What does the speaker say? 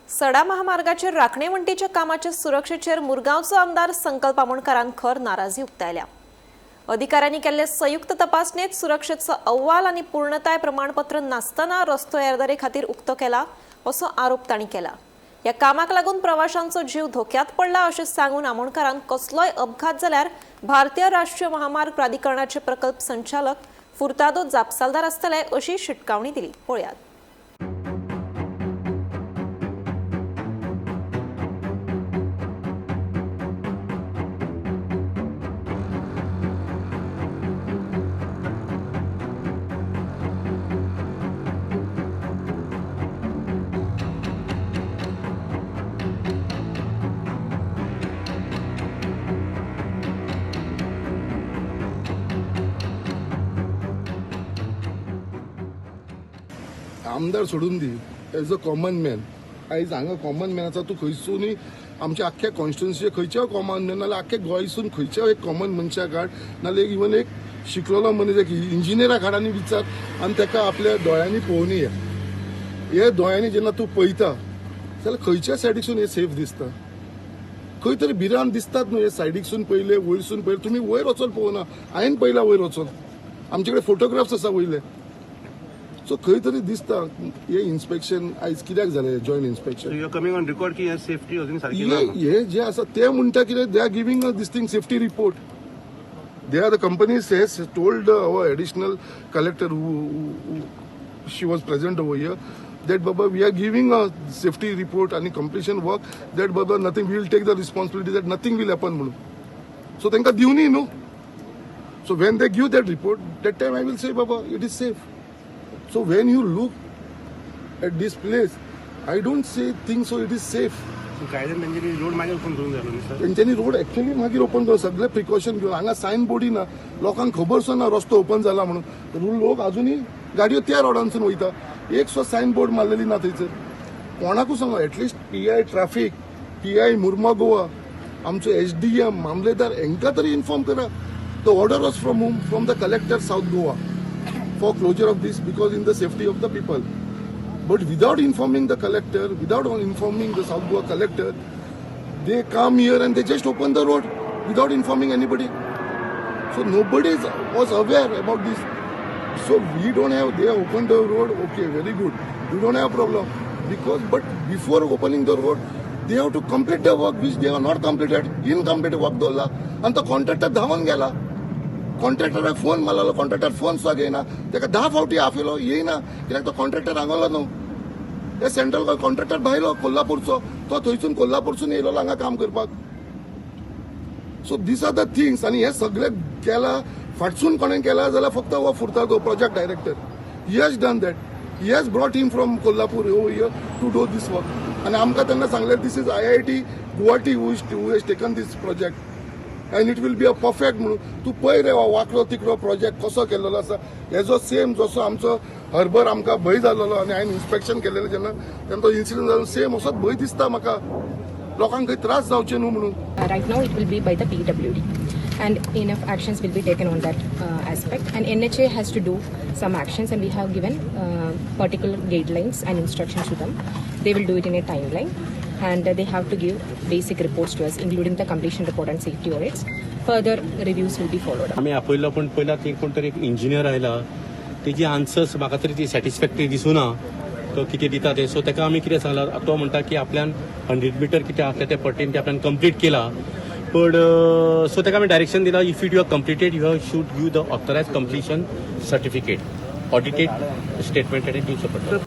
सडा महामार्गाचेर राखणे वण्टीच्या कामाच्या सुरक्षेचेर मुरगांवचो आमदार संकल्प आमोणकारान खर नाराजी उक्तायल्या. अधिकाऱ्यांनी केल्ले संयुक्त तपासणेत सुरक्षेचो अहवाल आनी पूर्णताय प्रमाणपत्र नासतना रस्तो येरादारी खातीर उक्तो केला असो आरोप तांणी केला. ह्या कामाक लागून प्रवाशांचो जीव धोक्यात पडला अशें सांगून आमोणकारान कसलोय अपघात जाल्यार भारतीय राष्ट्रीय महामार्ग प्राधिकरणाचे प्रकल्प संचालक फुर्तादो जापसालदार आसतले अशी शिटकावणी दिली. पळयात. आमदार सोडून दी, एज अ कॉमन मॅन आयज हांगा कॉमन मॅनाचो तूं खंयसूनय आमच्या आख्ख्या कॉन्स्टिट्युन्सीचे खंयच्याय कॉमन मॅन नाल्यार आख्ख्या गोंयसून खंयच्याय एक कॉमन मनशाक हाड, नाल्यार इवन एक शिकलेलो मनीस, एक इंजिनियराक हाड आनी विचार आनी ताका आपल्या दोळ्यांनी पळोवन ये. हे दोळ्यांनी जेन्ना तूं पळयता जाल्यार खंयच्या सायडीकसून हे सेफ दिसता? खंय तरी भिरांत दिसतात न्हू. हे सायडीकसून पयले, वयरसून पयले, तुमी वयर वचोन पळोवना. हांवें पळयला वयर वचोन, आमचे कडेन फोटोग्राफ्स आसा वयले. सो खंय तरी दिसता हे इन्स्पेक्शन आयज कित्याक जालें, joint inspection. You are coming on record की सेफ्टी अजून सारकी ना. हे जे आसा ते म्हणटा कितें, they are giving this thing safety report. They are the companies has told our additional collector, she was present over here, that Baba, we are giving a safety report आणि completion work, that Baba, nothing will take the responsibility, that nothing will happen म्हणून. So तांकां दिवनी न्हू. So when they give that report, that time I will say, Baba, it is safe. So when you look at this place, I don't say think so it is safe. कायद्यान तेंच्यांनी road मागीर open करून जालो न्ही sir? तेंच्यांनी road actually मागीर open करून सगळे प्रिकॉशन घेवन. हांगा सायन बोर्डी ना, लोकांक खबर सुद्दां ना रस्तो ओपन जाला म्हणून. लोक अजुनूय गाडयो त्या रोडानसून वयता. एक सुद्दां सायन बोर्ड मारलेली ना थंयसर. कोणाकूच सांगो, at least PI traffic, PI Mormugao, आमचो एसडीएम, मामलेदार हेंकां तरी इन्फॉर्म करा. The order was from whom? From the collector, South Goa, for closure of this because in the safety of the people. But without informing the collector, without informing the South Goa collector, they come here and they just open the road without informing anybody. So nobody was aware about this. So we don't have, they opened the road, okay, very good. We don't have problem. Because, but before opening the road, they have to complete the work which they have not completed. Incomplete work दवरला आनी तो contractor धांवन गेला. कॉन्ट्रॅक्टराक phone मारलो, contractor phone सुद्दां घेयना. ताका 10 फावटी आपयलो, येयना, कित्याक तो कॉन्ट्रॅक्टर हांगलो न्हू. हे सेंट्रल कॉन्ट्रॅक्टर भायलो कोल्हापूरचो, तो थंयसून कोल्हापूरसून येयलो हांगा काम करपाक. So these are the things. आनी हे सगळे केला फाटसून कोणें केला जाल्यार फक्त हो Furtado project director. He has done that. He has brought him from Kolhapur over here to do this work. आनी आमकां तेन्ना सांगलें, this is IIT Guwahati who has taken this project and it will be a perfect म्हणून. तूं पळय रे, हो वांकडो तिकडो project कसो केलेलो आसा हेजो. सेम जसो आमचो हर्बर आमकां भंय जाल्लो आनी हांवें इन्स्पेक्शन केलेलें जेन्ना, तेन्ना तो इन्सिडंट जालो, सेम असोच भंय दिसता म्हाका, लोकांक खंय त्रास जावचे न्हू म्हणून. Right now, it will be by the PWD, and enough actions will be taken on that aspect. And NHA has to do some actions, and we have given particular guidelines and instructions to them. They will do it in a timeline, and they have to give basic reports to us, including the completion report and safety audits. Further reviews will be followed up. आमी आपयलो, पूण पयला थंय कोण तरी एक engineer आयला. तेजी आन्सर्स म्हाका तरी ती सॅटिस्फॅक्टरी दिसूना, तो कितें दिता ते. सो ताका आमी कितें सांगलां, तो म्हणटा की आपल्यान 100 मिटर कितें आसलें तें पर्टेन तें आपल्यान कंप्लीट केला. पण सो ताका आमी डायरेक्शन दिला, if it you are completed, you have should give the authorise completion certificate, audited statement ताणें दिवचो पडटलो.